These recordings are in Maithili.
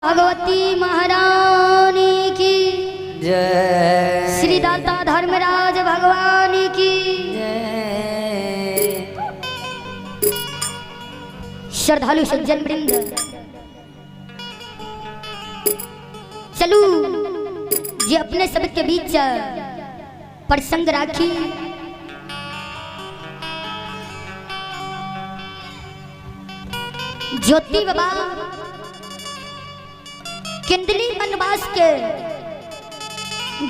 भगवती महारानी की जय। श्री दाता धर्मराज भगवान की जय। श्रद्धालु सज्जन वृंद, चलू जे अपने सबके बीच प्रसंग राखी। ज्योति बाबा किंदली वनवास के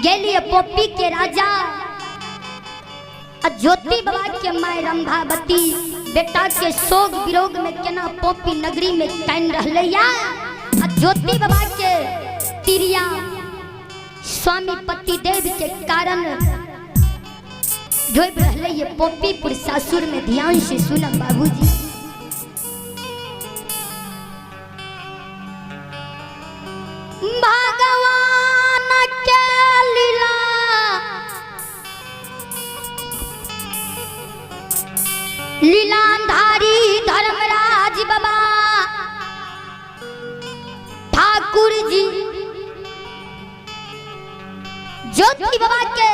गेलिए पोपी के राजा आ ज्योति बाबा के my Rambhavati बेटा के शोक विरोग में केना पोपी नगरी में कान रहले या आ ज्योति बाबा के तिरिया स्वामी पति देव के कारण डूब रहले ये पोपीपुर सासुर में। ध्यान से सुना बाबूजी। भगवान के लीला लीलाधारी धर्मराज बाबा ठाकुर जी ज्योति बाबा के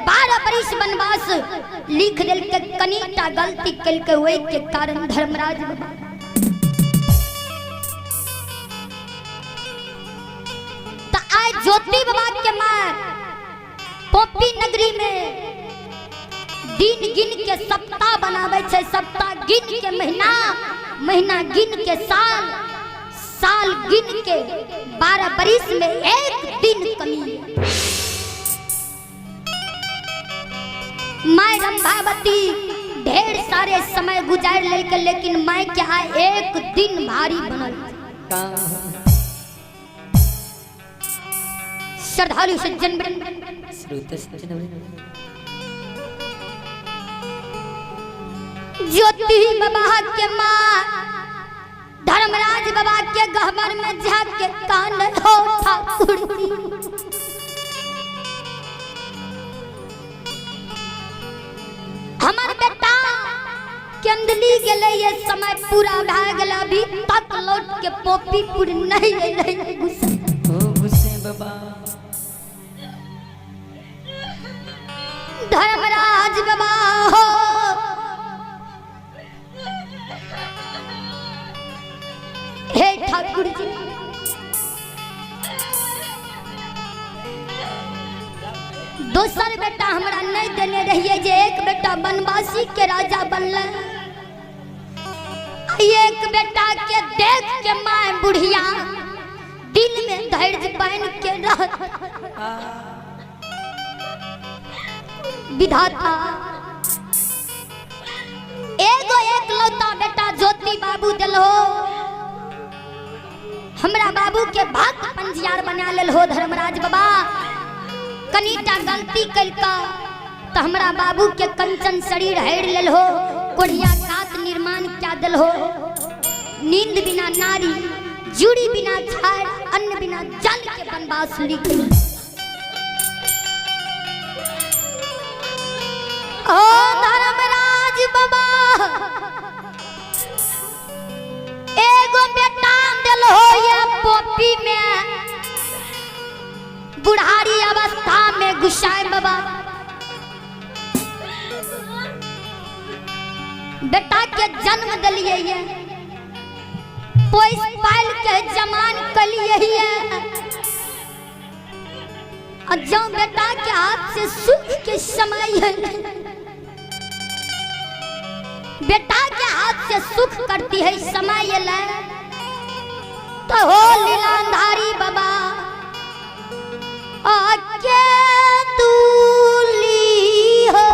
12 बरिस वनवास लिख दिल के कनीटा गलती कल के वही के कारण धर्मराज बाबा तो आए ज्योति बाबा के मार पोपी नगरी में दिन गिन के सप्ताह बनावे छे, सप्ताह गिन के महीना, महीना गिन के साल, साल गिन के 12 बरिस में एक दिन कमी। My Rambhavati ढेर सारे समय गुजार लेके, लेकिन my के आए एक दिन भारी बनल। श्रद्धालु सज्जन वृंद, श्रोता सज्जन वृंद, ज्योति बाबा के माँ धर्मराज बाबा के गहबर में जाके कान हो ठाकुर जी। हमार बेटा केंदली गेले ये समय पूरा भा गेला, अभी तक लौट के पोपीपुर नहीं अइलै। गुस्सा ओ गुस्से बाबा धर्मराज बाबा हो हे ठाकुर जी, दोसर बेटा हमरा नहीं देने रहिए जे एक बेटा बनवासी के राजा बनल, एक बेटा के देख के माय बुढ़िया दिल में धैर्य बन के रह विधाता एगो एकलौता बेटा ज्योति बाबू दिल हो, हमरा बाबू के भक्त पंजियार बना लेल हो धर्मराज बाबा। कनीटा गलती कलका तो हमरा बाबू के कंचन शरीर हेर लेल हो, कोढ़िया कात निर्माण क्या दिल हो। नींद बिना नारी, जुड़ी बिना छाड़, अन्न बिना जल के वनवास लिख। ओ धर्मराज बाबा एगो बेटा दिल हो ये पोपी में बुढ़ारी अवस्था में गुस्साए बाबा बेटा के जन्म दिलिए ये पोस पाल के जमान कलिए ये और जो बेटा के हाथ से सुख के समय है, बेटा के हाथ से सुख करती है समय ले तो हो लीलाधारी बाबा आके दूली हो।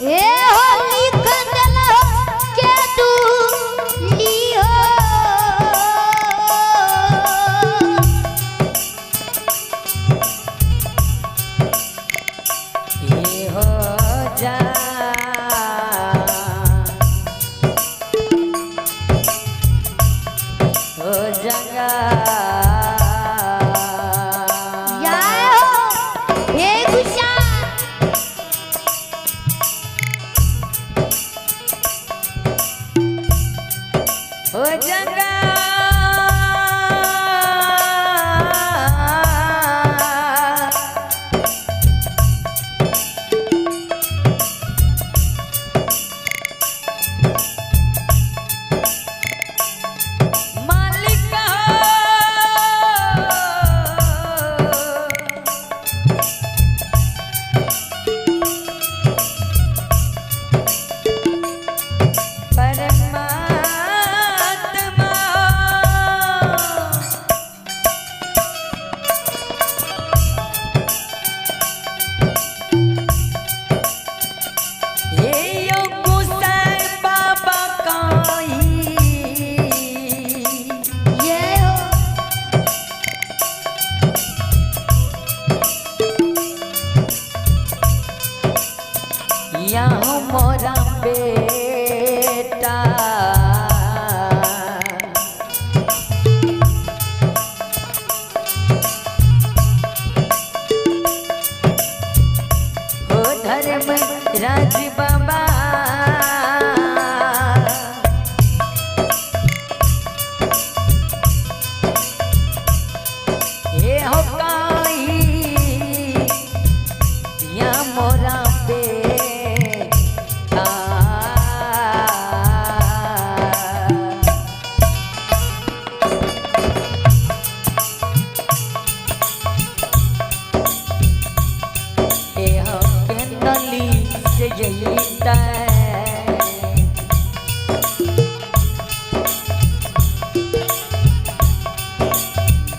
ए हो लिख देल के तू लियो। ये हो जा हो जंगा जय हो हे गुस्सा। हो जंगा मालिक हो। परमात्मा ये यो गुसाई बाबा काई जय हो यहाँ मोरा बेटा हो धर्म राज बाबा ये हो काई या मोरा बेटा। ए हो केंदली से जईता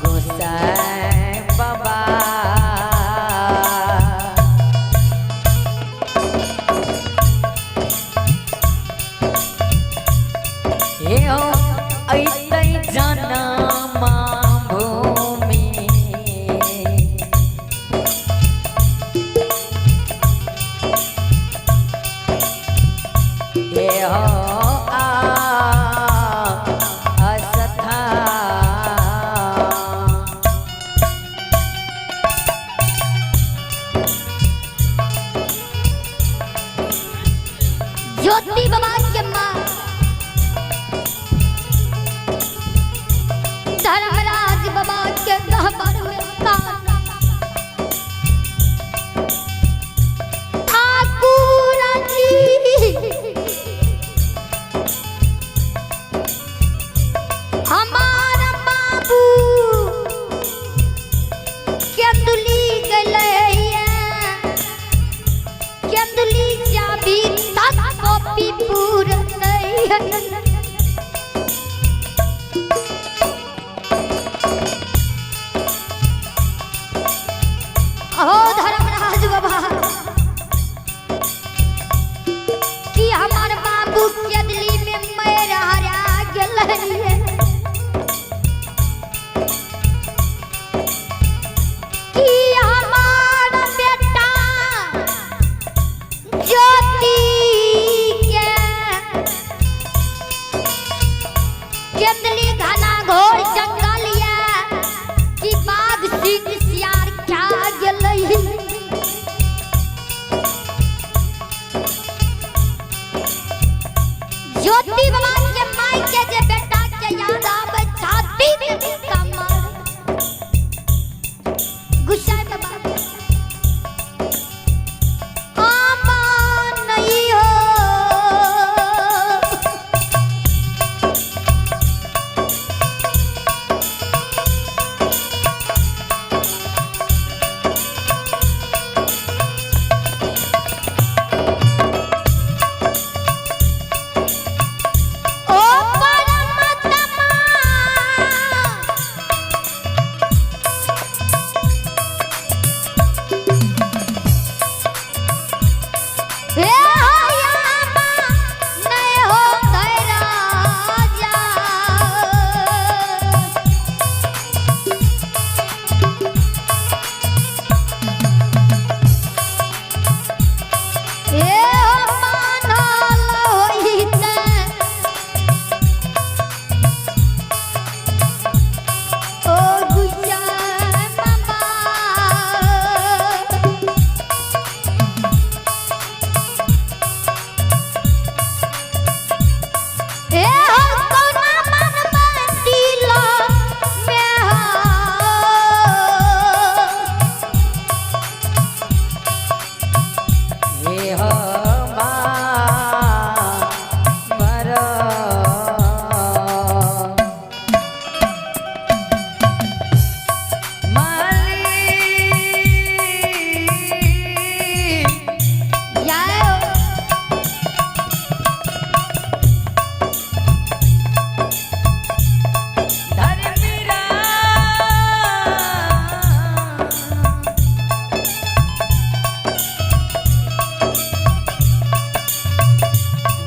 गोसाई बाबा। हे हो ऐतै जनमा भूमि हे हो आ असथा। ज्योति बाबा के माँ धर्मराज बाबा के गहबर में कान ठाकुर जी हमारा बाबू केंदुली गलैया केंदुली चाबी तक कॉपी पूर नहीं है। अहो धर्मराज बाबा कि हमार बाबू केदली में मैर हरा गेलै कि हमार बेटा ज्योति के केंदली घना घोर जंगल या कि बाघ सिंह सियार क्या गेलै। ज्योति बाबा के माई के जे बेटा के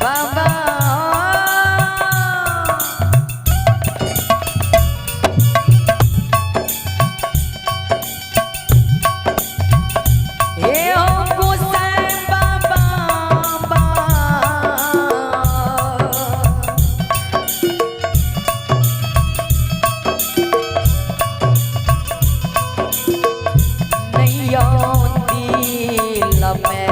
बाबा हे ओ गोसाई बाबा बाबा। नहीं दिल में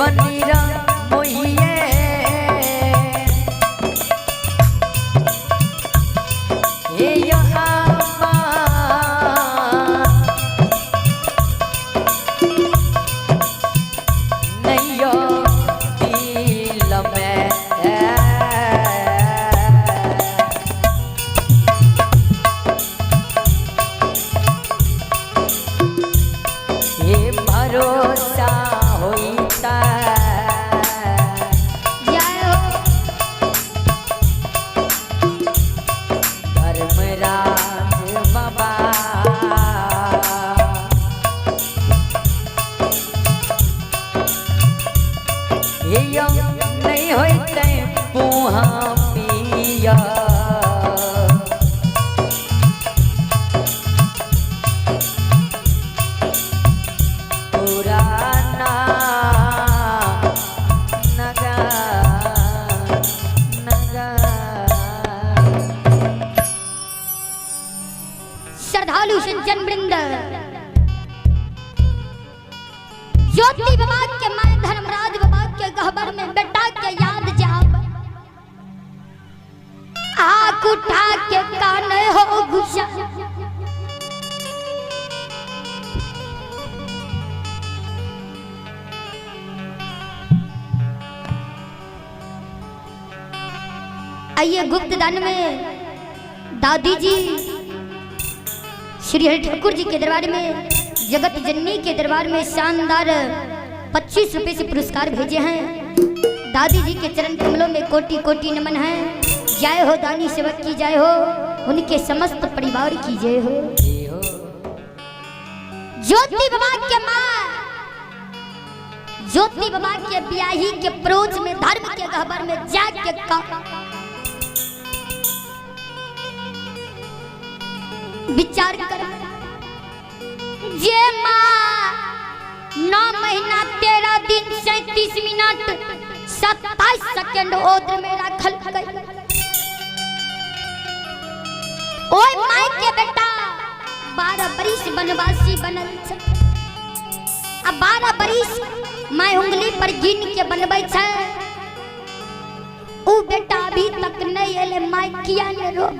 बनीरा मोहिए हे यहाँ नैयो दिल में हे भरोसा होता जय हो। धर्मराज बाबा हे यौ नहीं होते पुहा पिया पुराना नगा नगा। श्रद्धालु सज्जन वृंद, ज्योति बाबा के माय धर्मराज बाबा के गहबर में बेटा के याद जाब आँख उठा के कान हो गुस्सा। आइए गुप्त दान में दादी जी श्री हरि ठाकुर जी के दरबार में, जगत जननी के दरबार में शानदार 25 रुपए से पुरस्कार भेजे हैं। दादी जी के चरण कमलों में कोटि कोटि नमन है। जय हो दानी सेवक की जय हो, उनके समस्त परिवार की जय हो। ज्योति बाबा के माँ ज्योति बाबा के ब्याही के प्रोज में धर्म के गहबर में जाके का विचार कर जे माँ 9 महीना 13 दिन 37 मिनट 27 सेकेंड ओद्र में रखल गई। ओए माई के बेटा 12 बरिस बनवासी बनल छै। आ 12 बरिस my उंगली पर गिन के बनबै छै। ऊ बेटा अभी तक नहीं एले, माई किया ने रोब।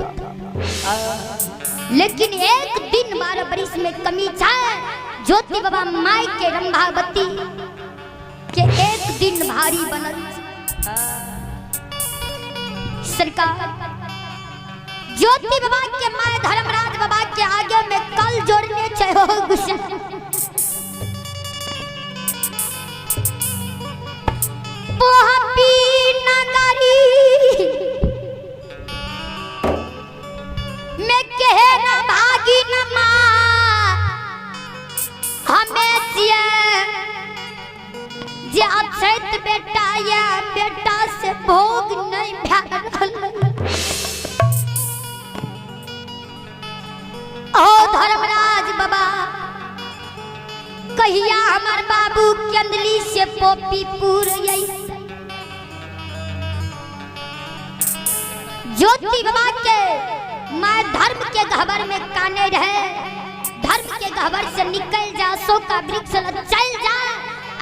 लेकिन एक दिन 12 बरिस में कमी छै। ज्योति बाबा माई के रंभावती के एक दिन भारी बनल छै। सरकार ज्योति बाबा के माय धर्मराज बाबा के आगे में कल जोड़ने छै हो गुस्सा। पोहपी नगरी में कहे न भागी न माँ हमें छियै जे अछैत बेटा या बेटा से भोग नहीं भए रहल। ओ धर्मराज बाबा कहिया हमर बाबू केंदली से पोपीपुर यही। ज्योति बाबा के माँ धर्म के गहबर में काने रहे, धर्म के गहबर से निकल जा, अशोक का वृक्ष लग चल जा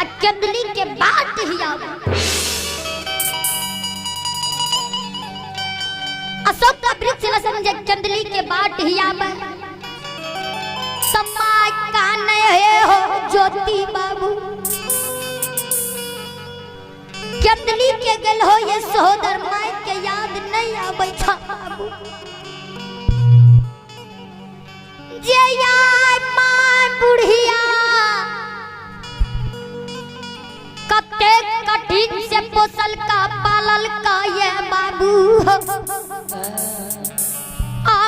आ केंदली के बाट ही आवे। अशोक का वृक्ष ल समझे केंदली के बाट ही आवे। समाज काने हे हो ज्योति बाबू केंदली के गेल हो ये सोदर माई के याद नहीं आबै छ बाबू। जे यार माय बुढ़िया कतेक कठिन से पोसल का पालल का ये बाबू। आ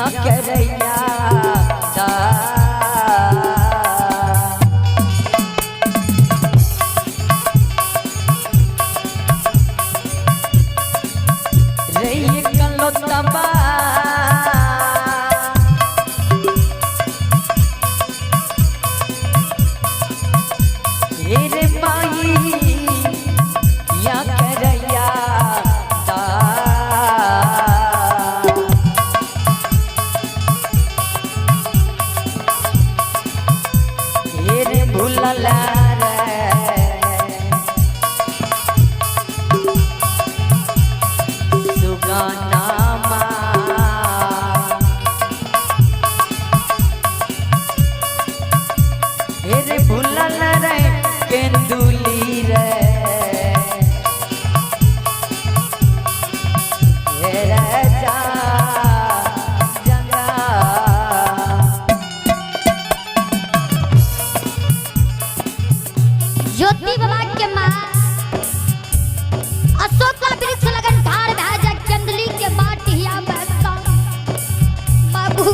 या करैया दा। रे कलोतबा रे माई या करैया दा। रे भूलल रे सुगाना रे भूलल रे केंदुली रे हे रे जा जंगा। ज्योति बाबा के माँ अशोक का वृक्ष लगन ठाड़ भए जा चंदली के बाट हिया बहका बाबू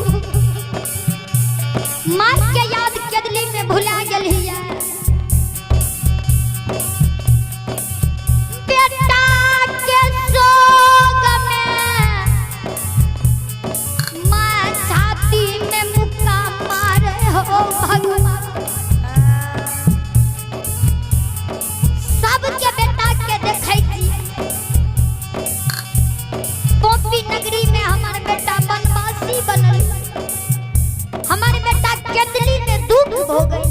माँ के याद चंदली में भुला गेल हिया। बेटा के शोक में माँ छाती में मुक्का मारे हो भगवान। सबके बेटा के देखै छी पोपी नगरी में हमार बेटा बनवासी बनल, हमार बेटा केंदली में दुख हो गई।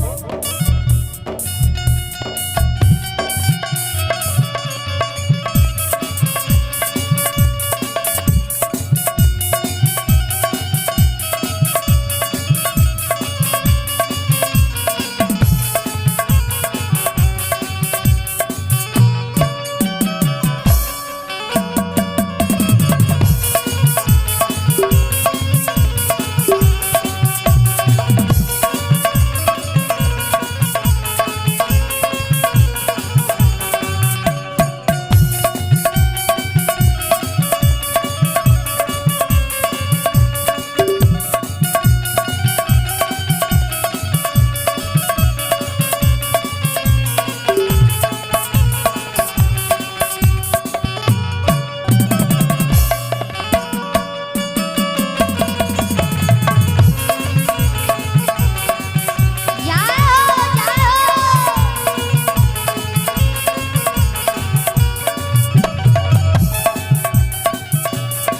जाओ जाओ।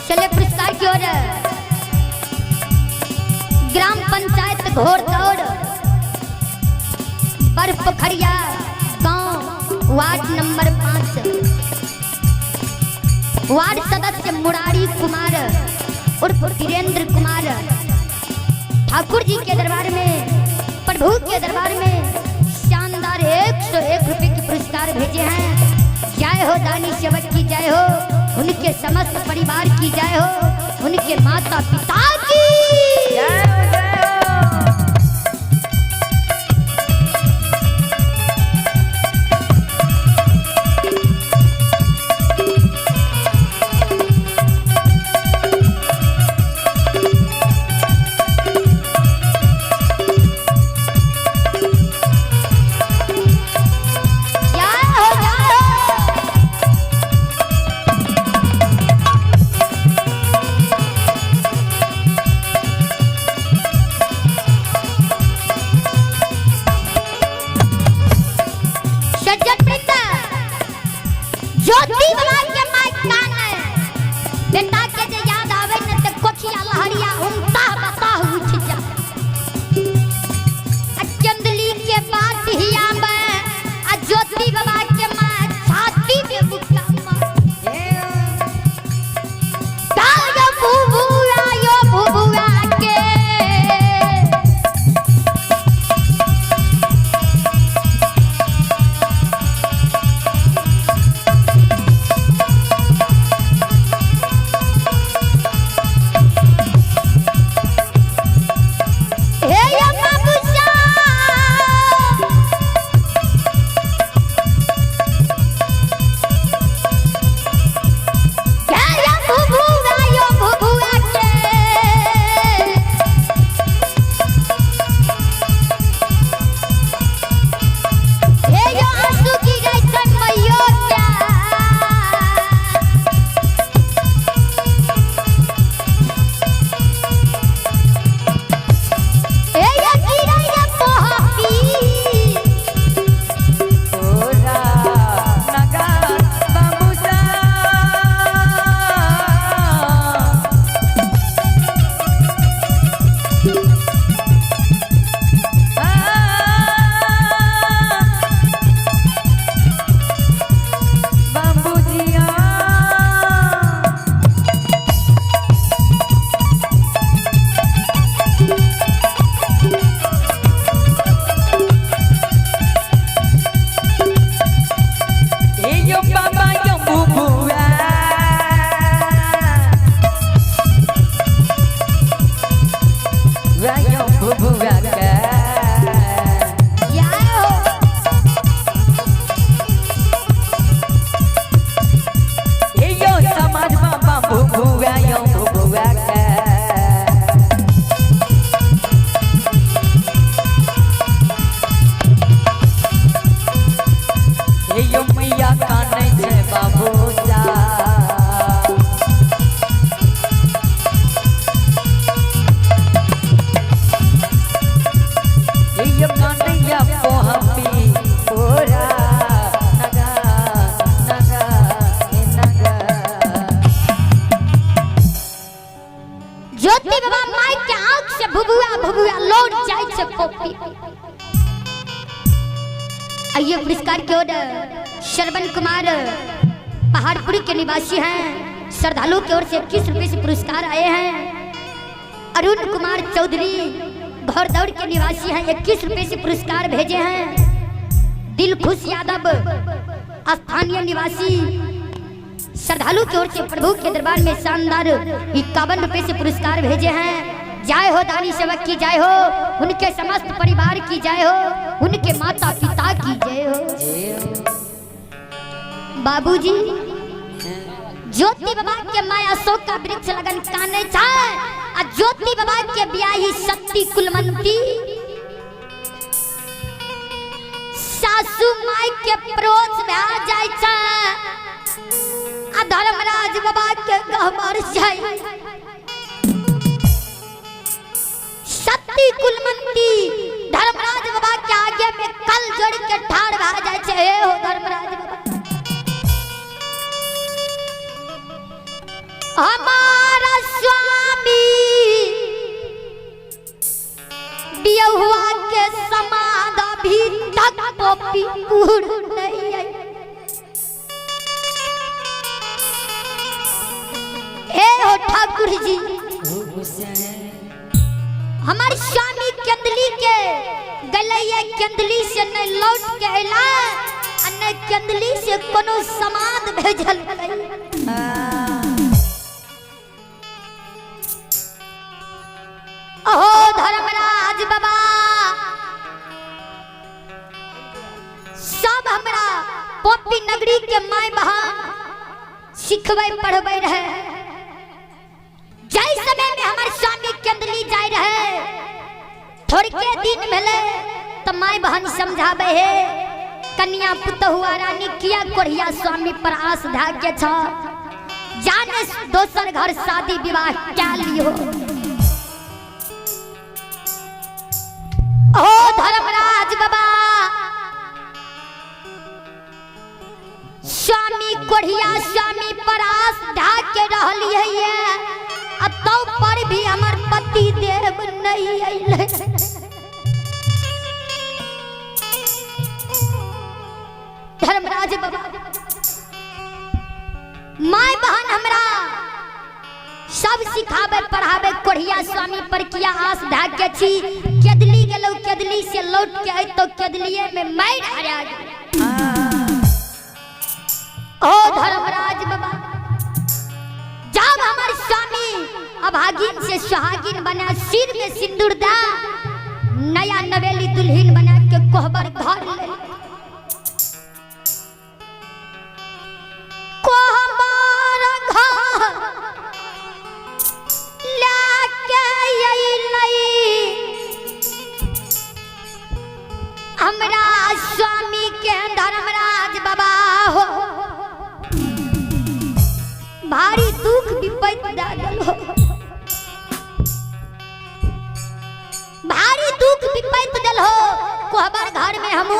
चले पुरस्कार की ओर ग्राम पंचायत घोड़दौड़ बरपोखरिया गांव वार्ड नंबर 5 वार्ड सदस्य मुरारी कुमार उर्फ वीरेंद्र कुमार ठाकुर जी के दरबार में प्रभु के दरबार में शानदार 101 रुपए के पुरस्कार भेजे हैं। जय हो दानी सेवक की जय हो, उनके समस्त परिवार की जय हो, उनके माता पिता की जय हो जय हो। जय हो जय हो। सज्जन वृंद, ज्योति बाबा के माइक कान है बेटा के जे याद आवे न ते कोठिया लहरिया उमता बताह उठ जा। आ चंदली के बात ही आवे आ ज्योति बाबा के माँ छाती में बुका माँ यो बुबुआ यो बुबुआ के ज्योति बाबा माय के आंख से भुभुआ भुभुआ लौट जाय छै पोपी। आइए पुरस्कार की ओर श्रवण कुमार पहाड़पुरी के निवासी हैं, श्रद्धालु की ओर से 21 रुपये से पुरस्कार आए हैं। अरुण कुमार चौधरी घोड़दौड़ के निवासी हैं, 21 रुपये से पुरस्कार भेजे हैं। दिलखुश यादव स्थानीय निवासी श्रद्धालु की ओर से प्रभु के दरबार में शानदार 51 रुपये से पुरस्कार भेजे हैं। जय हो दानी सेवक की जय हो, उनके समस्त परिवार की जय हो, उनके माता पिता की जय हो। जय हो। बाबूजी ज्योति बाबा के माया अशोक का वृक्ष लगन काने छाय आ ज्योति बाबा के ब्याही शक्ति कुलमंती सासू माई के परोस में आ जाय छै आ धर्मराज बाबा के गहबर छै। शक्ति कुलमंती धर्मराज बाबा के आगे में कल जोड़ के ठाड़ भा जाय छै। हे हो धर्मराज बाबा, हमारा स्वामी बियहुआ के समाध अभी तक पपी पूर्ण नहीं आई। हे हो ठाकुर जी, हमार स्वामी केंदली के गलैया केंदली से नहीं लौट के अला आ नहीं केंदली से कोनो समाध भेजल गई। अहो धर्मराज बाबा, सब हमरा पोपी नगरी के माय बहन सिखबै पढ़बै रहे। जाहि समय में हमर स्वामी केंदली जाय रहे, थोड़के दिन भेले तो माय बहन समझाबै हे, कन्या पुतहुआ रानी किया कोढ़िया स्वामी पर आस धा के छ, जाने दोसर घर शादी विवाह क्या लियो। ओ धर्मराज बाबा, स्वामी कोढ़िया स्वामी पर आस ढा के रहली है आ तो पर भी हमर पति देव नहीं अइले। धर्मराज बाबा, माय बहन हमरा सब सिखाबे पढ़ाबे कोढ़िया स्वामी पर किया आस ढा के छी, केदली गेलौ केदली से लौट के अइतो केदलिए में मारि हरा गेल। ओ धर्मराज बाबा, जब हमार स्वामी अभागिन से सुहागिन बना सिर में सिंदूर दा नया नवेली दुल्हन बना के कोहबर घर ले कोहबर घर लाके अइलै हमरा स्वामी के धर्मराज बाबा हो भारी दुख विपत्ति डालल हो, भारी दुख विपत्ति दल हो। कोहबर घर में हमू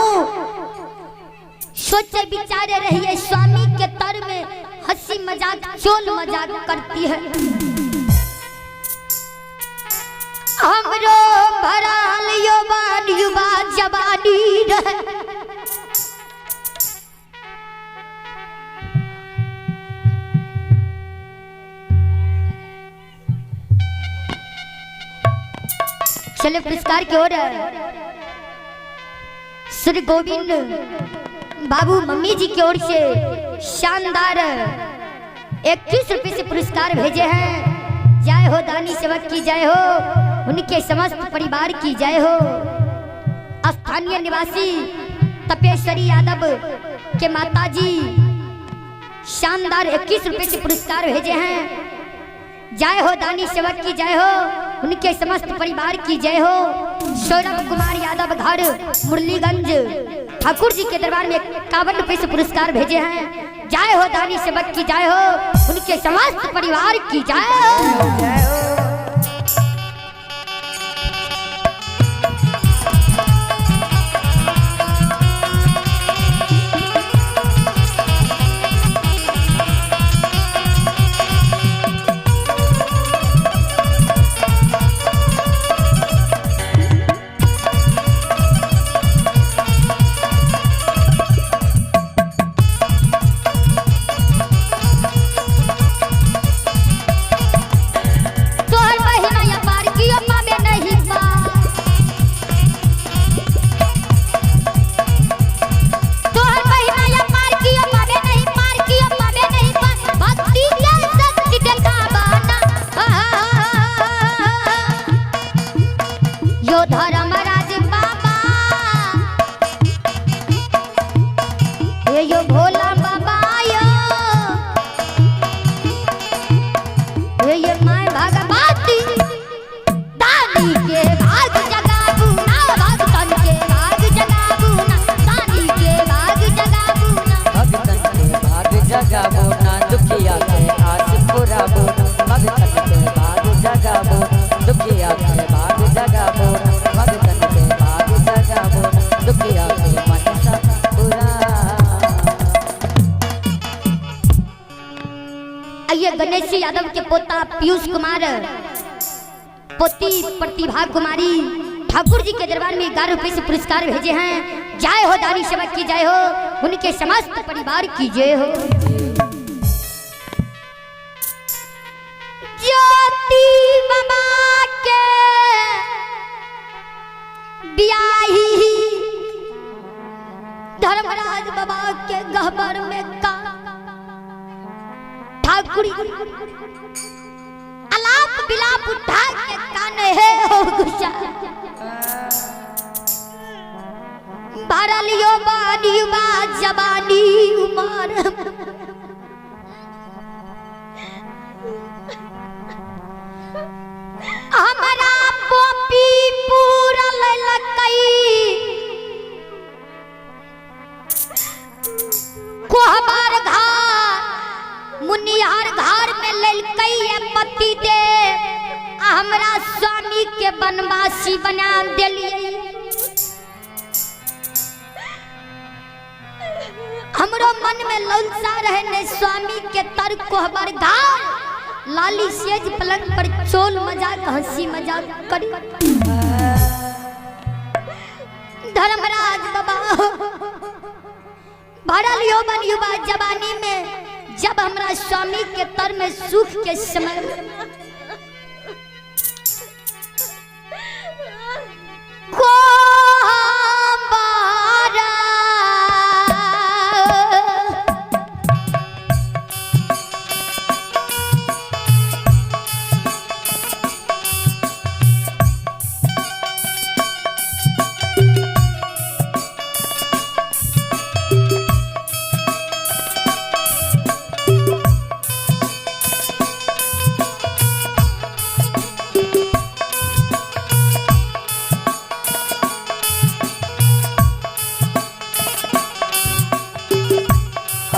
सोचे विचारे रहिए स्वामी के तर में हंसी मजाक चोल मजाक करती है। हमरो भराल युवान युवा जवानी रहे, चले पुरस्कार की ओर श्री गोविंद बाबू मम्मी जी की ओर से शानदार 21 रुपये से पुरस्कार भेजे हैं। जय हो दानी सेवक की जय हो, उनके समस्त परिवार की जय हो। स्थानीय निवासी तपेश्वरी यादव के माताजी शानदार 21 रुपये से पुरस्कार भेजे हैं। जय हो दानी सेवक की जय हो, उनके समस्त परिवार की जय हो। सौरभ कुमार यादव घर मुरलीगंज ठाकुर जी के दरबार में 51 रुपये से पुरस्कार भेजे हैं। जय हो दानी सेवक की जय हो, उनके समस्त परिवार की जय हो। जय हो। गणेश यादव के पोता पीयूष कुमार, पोती प्रतिभा कुमारी ठाकुर जी के दरबार में 11 रुपए से पुरस्कार भेजे हैं। जय हो दानी सेवा की जय हो, उनके समस्त परिवार की जय हो। ज्योति बाबा के ब्याही धर्मराज बाबा के गहबर में का ठाकुर अलाप बिलाप उठा के कान है हो गुस्सा भरल यो बानी बा जवानी उमर हमारा पोपी पूरा ललकई कोहबर घर मुनिहार घर में ललकई ये पति दे आ हमरा स्वामी के बनवासी बना देलिए। हमरो मन में ललसा रहे ने स्वामी के तर कोहबर घर लाली सेज पलंग पर चोल मजाक हंसी मजाक करी। धर्मराज बाबा भरल यौवन युवा जवानी में जब हमरा स्वामी के तर में सुख के समय को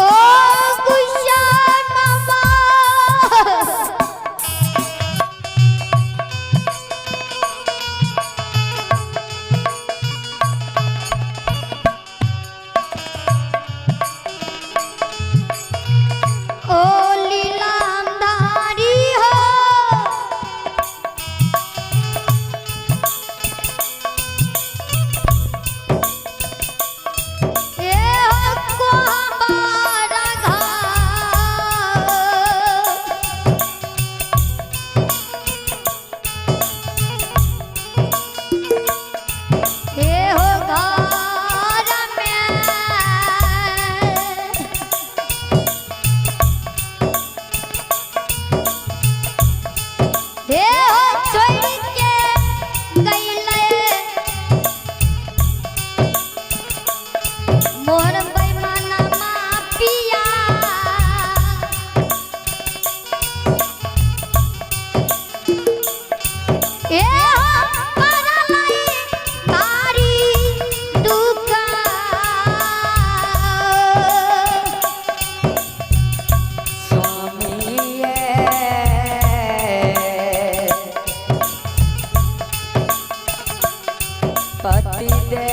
ओ गुस्सा बाबा ओ लीलामधारी हो ए हो कोहबर घर ए हो घर में हे हो छोड़ के गईले मोर बेईमाना माफिया ए हो परलाई भारी दुकान स्वामी पति दे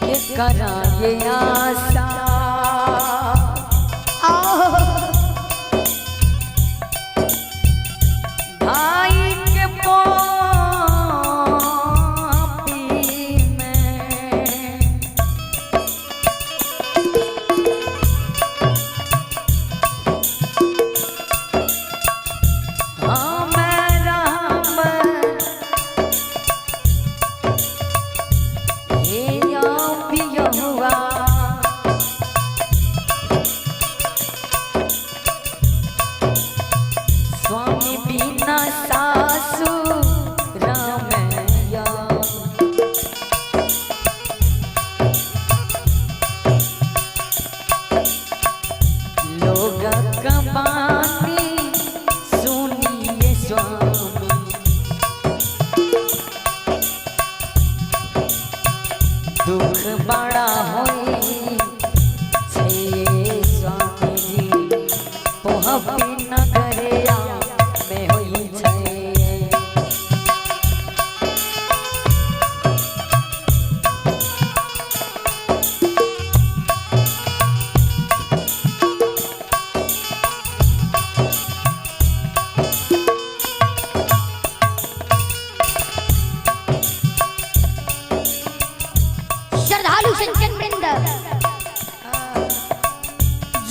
के करा ये आशा आओ भाई के पापी में हाँ मैं राम हे या पियहुआ स्वामी बिना सासु रामैया लोग कबानी सुनिए स्वामी दुख बड़ा होई छे स्वामी जी पोहबी नगरिया में होई छे।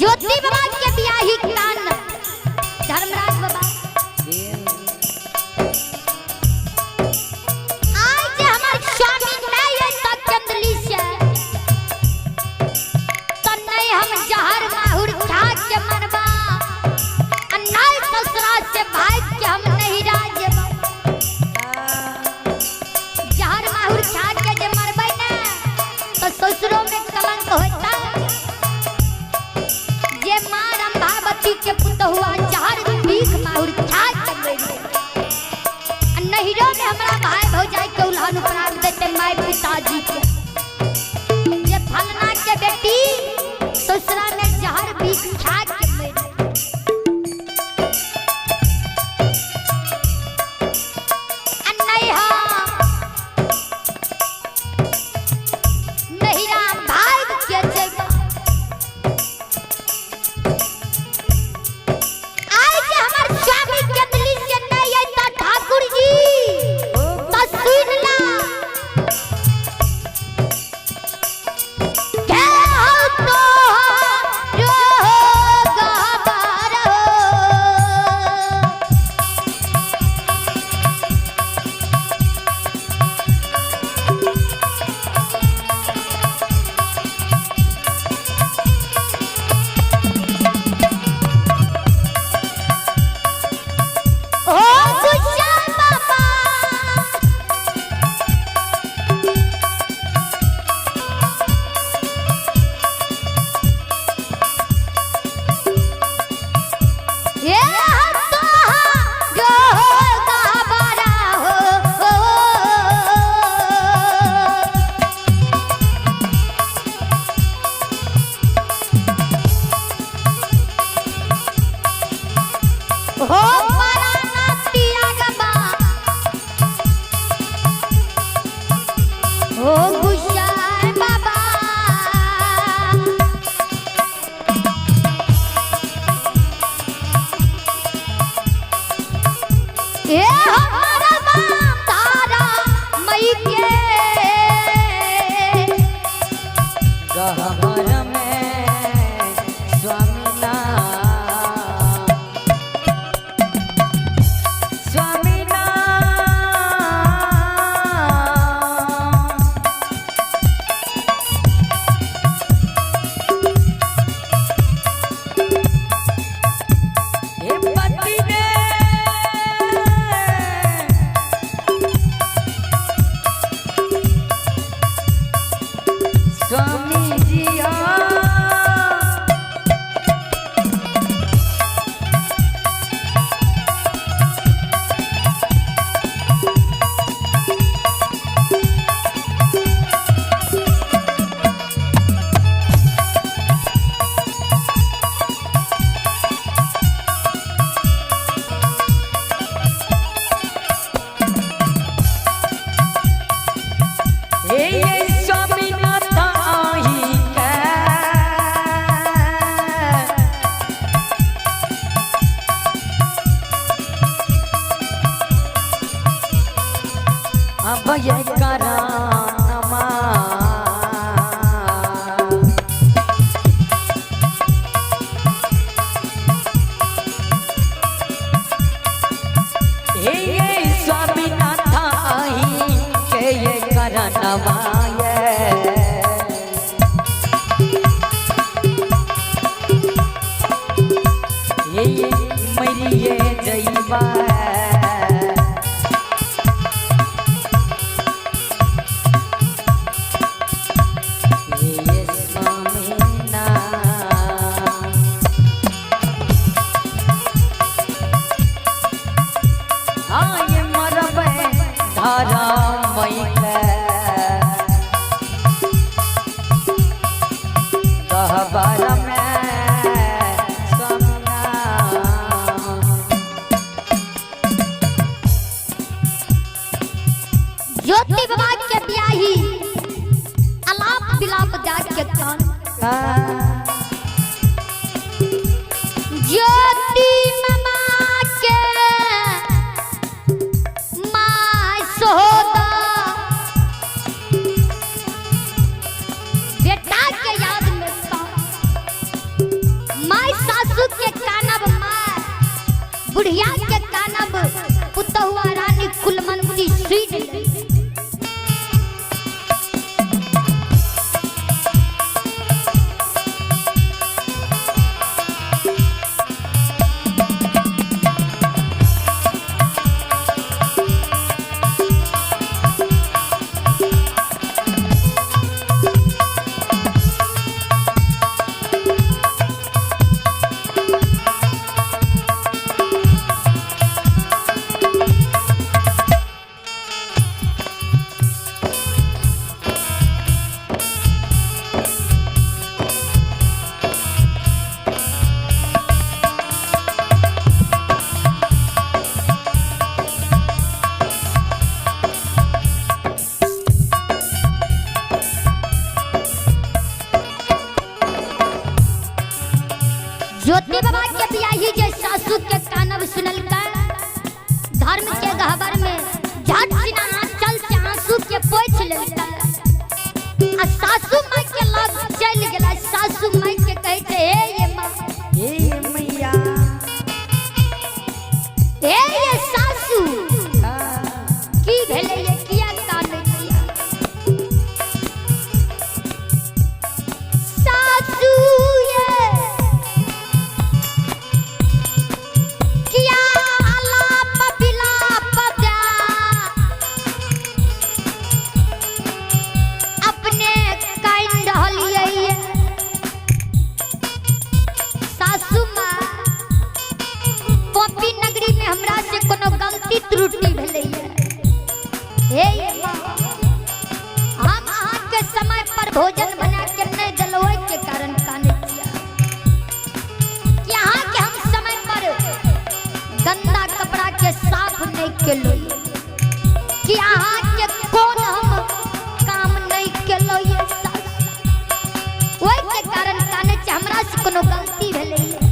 ज्योति बाबा के बियाही कान धर्मराज बाबा आज जे हमार स्वामी नहीं है तो चंदली से तो नहीं हम जहर माहुर खा के मरबा आ नहीं ससुरा से भाग के हम नहीं राजबा। जहर माहुर खा के जे मरबै ना तो ससुरो में कलंक होता। जे माँ रंभावती के पुतहुआ जहर भीख माहुर खा के मर गेल। आ नहिरो में हमरा भाई भौजाई के उल्हन उपराग देते माय पिताजी के जे फलना के बेटी ससुरा में जहर भीख खा के मर गेल। आ नहीं हम नहिरा भाग के जेबा। आज जे हमर स्वामी चंदली से नहीं अइता ठाकुर जी तो सुन ला के हो तो गबर हो। ओ गुस्सा बाबा ये तो जो गबरा हो। हो पराना त्यागबा हो गुस्सा बाबा। ए हमारा बाप तारा मई के गहबर में स्वामी नाम, स्वामी नाम। हे पति ने स्वामी जी आ। हे ये स्वामीनाथ आही के अब ये करानमा। हे ये स्वामीनाथ आही के ये करनवा ये। हे ये मरिए जइबा। हे ये स्वामीनाथ। आय मरबै धारा मैके गहबर में स्वामीनाथ। ज्योति बाबा के बियाही अलाप बिलाप जाग के कान ज्योति मामा के माँ सोदा बेटा के याद में कान गहबर में झट सिना आंचल से आंसू के पोछि लेलकै आ सासू माई के लग चलि गेलै। सासू माई के कहै छै, हे ये माँ, हे मैया, हे ये सासू, की भेलै ये, किया कानै छियै? सासू ये किया आलाप विलाप द्या अपने कानि रहलियै ये? सासू माँ, कॉपी नगरी में हमरा से कोनो गलती त्रुटि भेलैये। हे ये माँ, हम अहाँके समय पर भोजन बना के नहि देलहुँ, ओहि के कारण कानै छियै कि अहाँके हम समय पर गंदा कपड़ा के साफ नहि केलहुँ, कि अहाँके कोन हम काम नहि केलहुँ ये सासु, ओहि के कारण कानै छियै। हमरा से कोनो गलती भेलैये।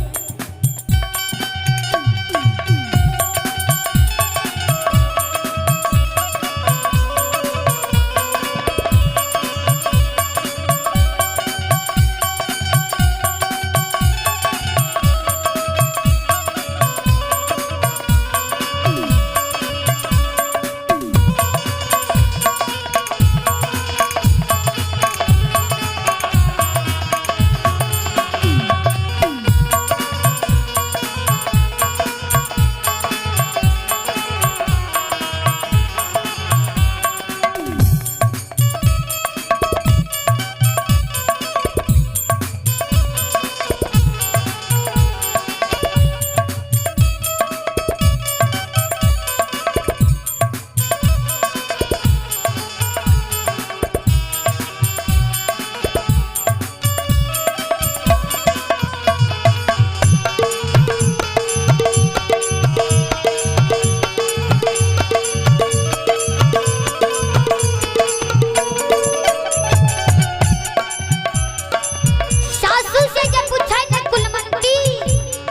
सासू से जे पूछै ने कुलमंती,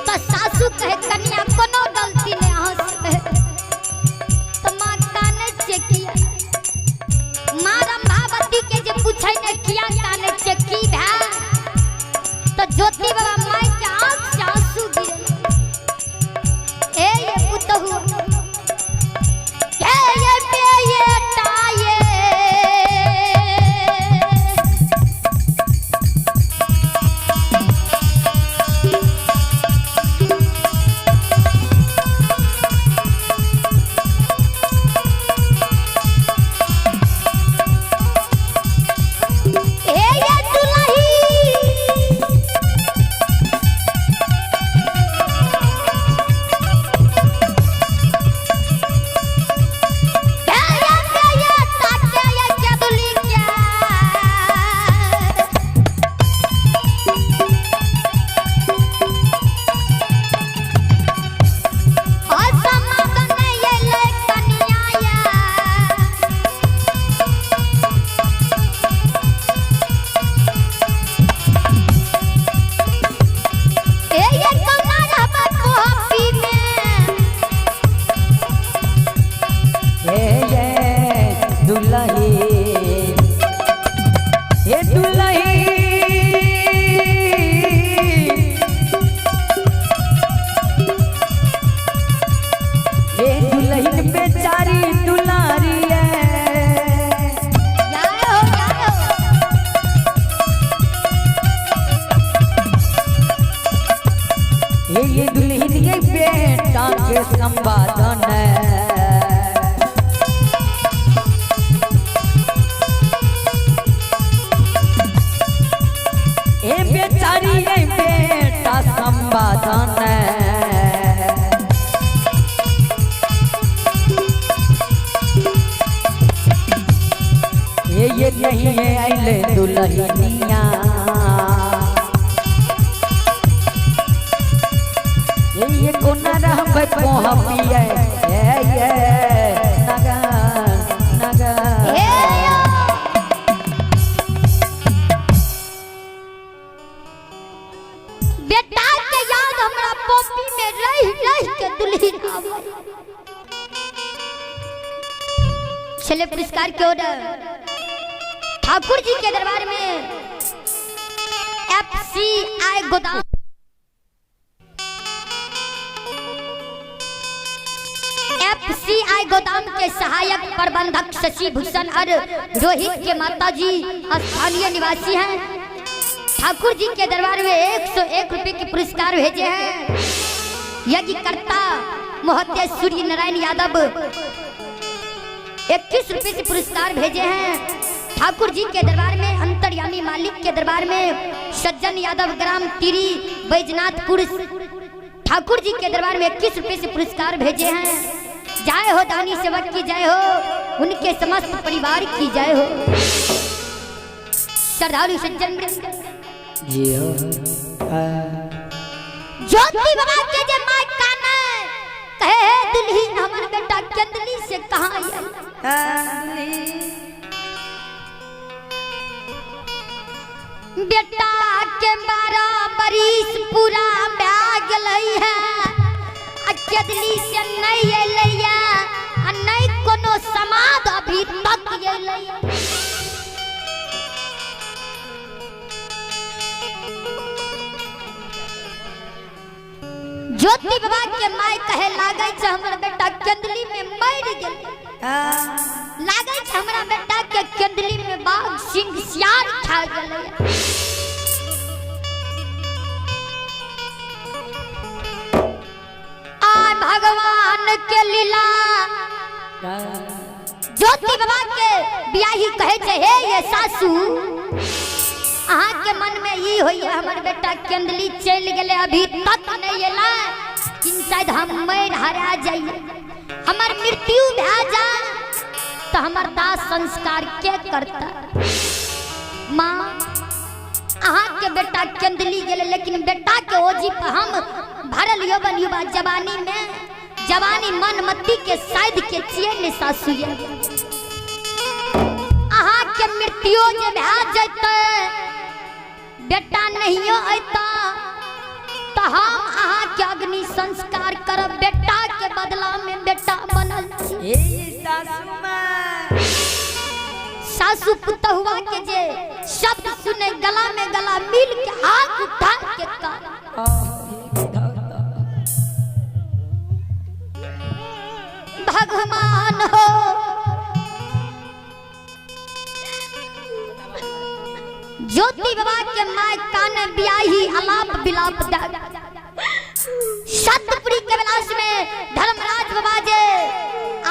तऽ सासू कहे, कनिया, कोनो गलती नहि अहाँ से कहे। तऽ माँ कानै छियै किया? माँ रंभावती के जे पूछै ने, किया कानै छियै, की भेल? तऽ ज्योति बाबा माय के आँख से आंसू गिरल। ए ये पुतहु, हे ये बेटा ये, हे ये दुलही, हे ये बेटा के ये जदुली के। असमत नहि एलै कनिया ये। ए ये कौना रहबा कोहपी में? हे ये दुलही, हे दुलही, हे दुलहिन बेचारी दुलारी है। जाय हो, जाय हो। हे ये दुल्हन के बेटा के संवादन है। ए बेचारी ये बेटा संवादन है। ये नहीं है आइले दुल्हनिया, ये कोना रहबै पोहा पिए, ये ये नगन नगन। हे यो। बेटा के याद हमरा पॉपी में रह रह के दुल्हन आवे। चले पुरस्कार की ओर। ठाकुर जी के दरबार में एफसीआई गोदाम एफसीआई गोदाम के सहायक प्रबंधक शशि भूषण और रोहित के माता जी स्थानीय निवासी हैं। ठाकुर जी के दरबार में 101 रुपए के पुरस्कार भेजे हैं। यज्ञकर्ता महोदय सूर्य नारायण यादव 21 रुपए से पुरस्कार भेजे हैं। ठाकुर जी के दरबार में अंतर्यामी मालिक के दरबार में सज्जन यादव ग्राम तिरी बैजनाथपुर ठाकुर जी के दरबार में 21 रुपए से पुरस्कार भेजे हैं। जय हो दानी सेवक की जय हो, उनके समस्त परिवार की जय हो। श्रद्धालु सज्जन वृंद जी हो। ज्योति बाबा के जे माय काने कहे हे दुल्हीन हमर बेटा केंदली से कहाँ आयल। बेटा के 12 बरिस पूरा भए गेलै है आ केदली से नहीं अयलै है आ नहीं कोनो समाद अभी तक अयलै है। ज्योति बाबा के माय कहे लागै छै हमर बेटा केंदली में मरि गेलै, लागै छै हमरा बेटा के केंदली में बाघ सिंह सियार खा गेलै। आ भगवान के लीला ज्योति बाबा के बियाही कहे छै हे ये सासू अहाँ के मन में ई होइए हमर बेटा केंदली चलि गेलै अभी तक नहीं एलै कि शायद हम मरि हरा जाइए, हमर मृत्यु भए जाए तो हमर दाह संस्कार के करता। माँ अहाँ के बेटा केंदली गेलै लेकिन बेटा के ओजी पर हम भरल यौवन युवा जवानी में जवानी मन मती के शायद के छियै ने सासू ये। अहाँ के मृत्यु जे भए जैतै बेटा नहियो अयता तो हम अहाँ के अग्नि संस्कार करब, बेटा के बदला में बेटा बनल छी। सासू पुतहुआ के जे शब्द सुने गला में गला मिल के हाथ उठा के कर भगवान हो। ज्योति बाबा के my कान बियाही अलाप बिलाप दा सतपुरी के विलास में धर्मराज बाबा जे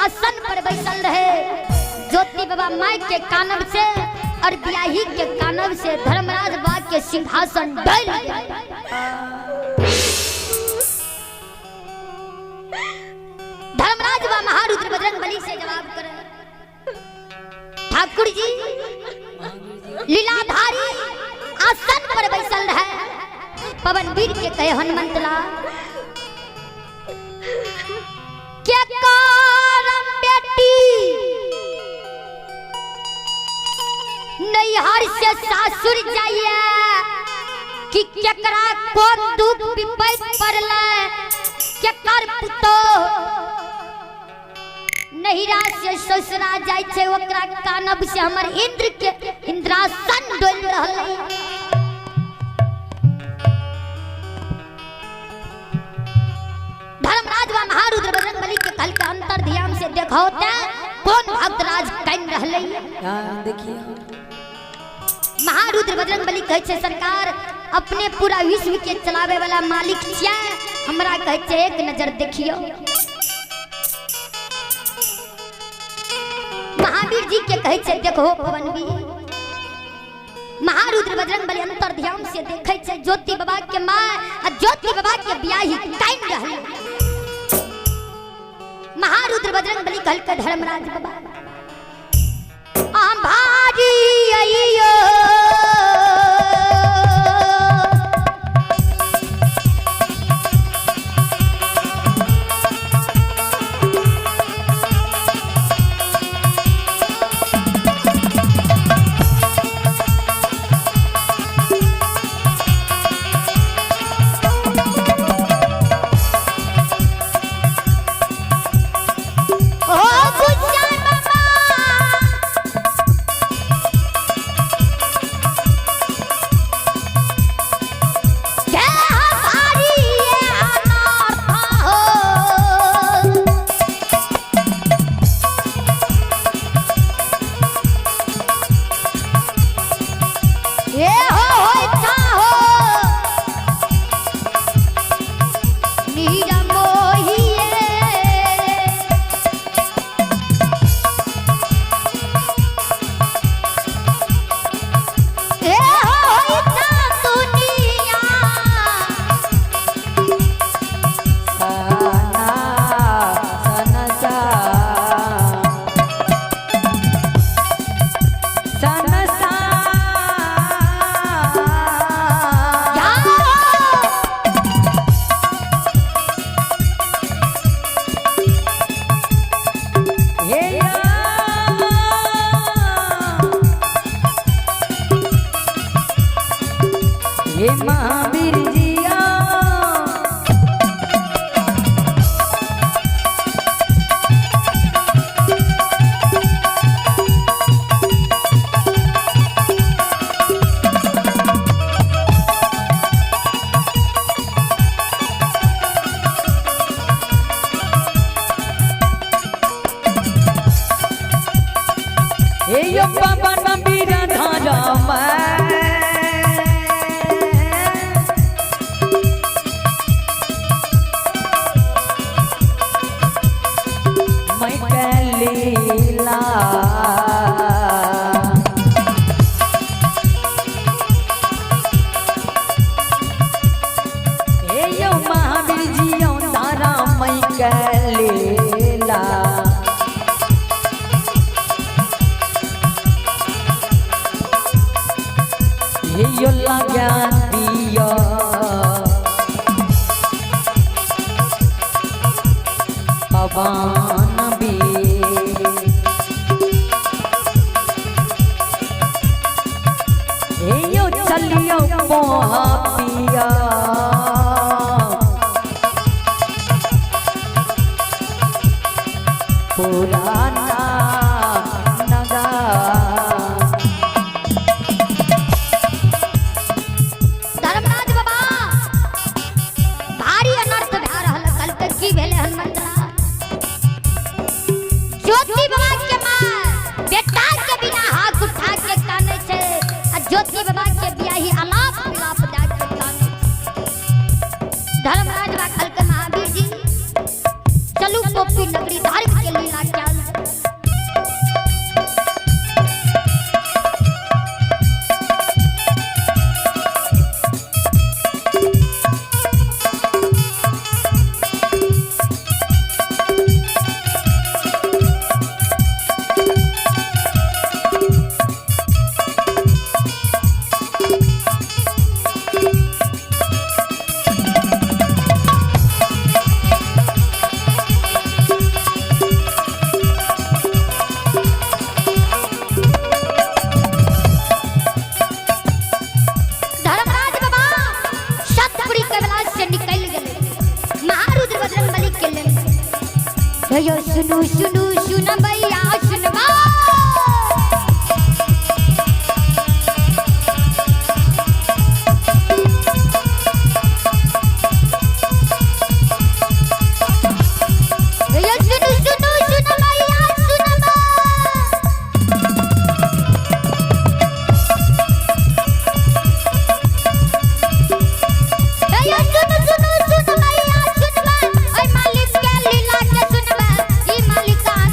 आसन पर बैसल रहे। ज्योति बाबा my के कानब से और बियाही के कानब से धर्मराज बाबा के सिंहासन डोल गए। धर्मराज बाबा महारुद्र बजरंग बली से जवाब करे ठाकुर जी लीलाधारी आसन पर बैसल रहे। पवन वीर के कहे हनुमंत लाल के करम बेटी नैहर से सासुर जाइए कि केकरा कोन दुख विपैत पड़लै, केकर पुतोह नैहरा से ससुरा जाय छै ओकरा कानब से हमर इंद्र के इंद्रासन डोलि रहल है। धर्मराज व महारुद्र बजरंग बली के कहल के अंतर ध्यान से देखो ते कौन भक्तराज कन रहलै हाँ, देखिए महारुद्र बजरंग बली कहै छै सरकार अपने पूरा विश्व के चलावे वाला मालिक छियै, हमरा कहै छै एक नजर देखियो। महावीर जी के कहै छै देखो पवनवीर। महारुद्र बजरंग बली अंतर ध्यान से देखै छै ज्योति बाबा के माँ आ ज्योति बाबा के बियाही काइन रहलै। महारुद्र बजरंग बली कहलकै धर्मराज बाबा आम भारी अइयो ओ गुज्जर बाबा ए हो होय छा हो नीरा मोहिए। ए हो होय छा दुनिया सना सनसा सनसा या हे या हे महावीर जिया हे यो पवन बीर धरम मैं लीला हे यो महावीर जी तारा मैं लीला हे यो लगा दिया पवन भी हे यो चलियो मोहा पिया पुराना नगा। धर्मराज बाबा भारी अनर्थ भए रहल। कहलकै की भेलै हनुमंत? ज्योति बाबा के माँ बेटा के बिना हाथ उठा के कानै छै आ ज्योति बाबा के बियाही अलाप विलाप दए के कानै छै। धर्मराज बाबा कहलकै महावीर जी चलू पोपी नगरी धर्म के लीला कयल। धर्मराज बाबा सतपुरी कैलाश से निकल गए महारुद्र बजरंग बली के लेल। यो सुनू सुनू सुन भैया सुनबा यो सुनू सुनू सुन भैया सुनबा। ए सुन सुन सुन मैया सुनबा, ओय मालिक के लीला के सुनबा, ई मालिकान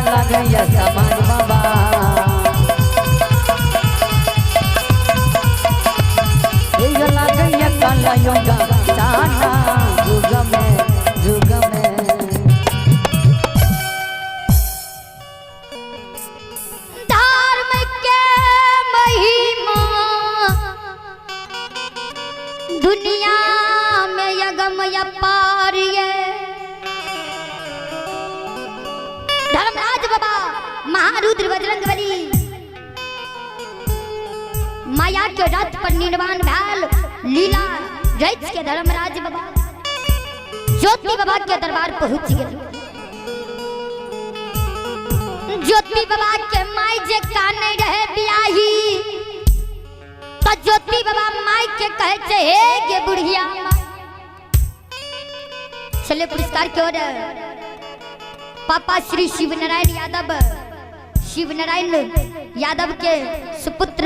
लगैया समान बाबा। हे यो लगैया कलयुग साना जुग में, जुग में। धर्म के महिमा दुनिया में यगम अपार ये। धर्मराज बाबा महारुद्र बजरंग बली माया के रथ पर निर्माण भैल लीला रच के धर्मराज बाबा ज्योति बाबा के दरबार पहुंच गए। ज्योति बाबा के माई जे काने रहे बियाही तो ज्योति बाबा माई के कहे छे हे गे बुढ़िया। चले पुरस्कार की ओर पापा श्री शिवनारायण यादव, शिवनारायण यादव के सुपुत्र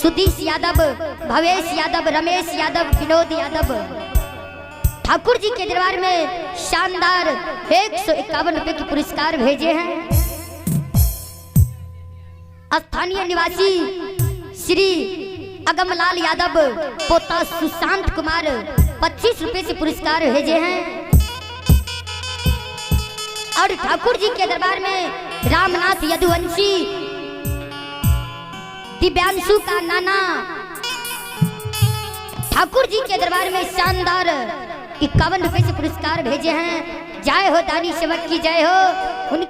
सुधीश यादव, भवेश यादव, रमेश यादव, विनोद यादव ठाकुर जी के दरबार में शानदार 151 रुपए के पुरस्कार भेजे हैं। स्थानीय निवासी श्री अगमलाल यादव पोता सुशांत कुमार 25 रुपए से पुरस्कार भेजे हैं। और ठाकुर जी के दरबार में रामनाथ यदुवंशी दिव्यांशु का नाना ठाकुर जी के दरबार में शानदार 51 रुपए से पुरस्कार भेजे हैं। जय हो दानी सेवक की जय हो। उनके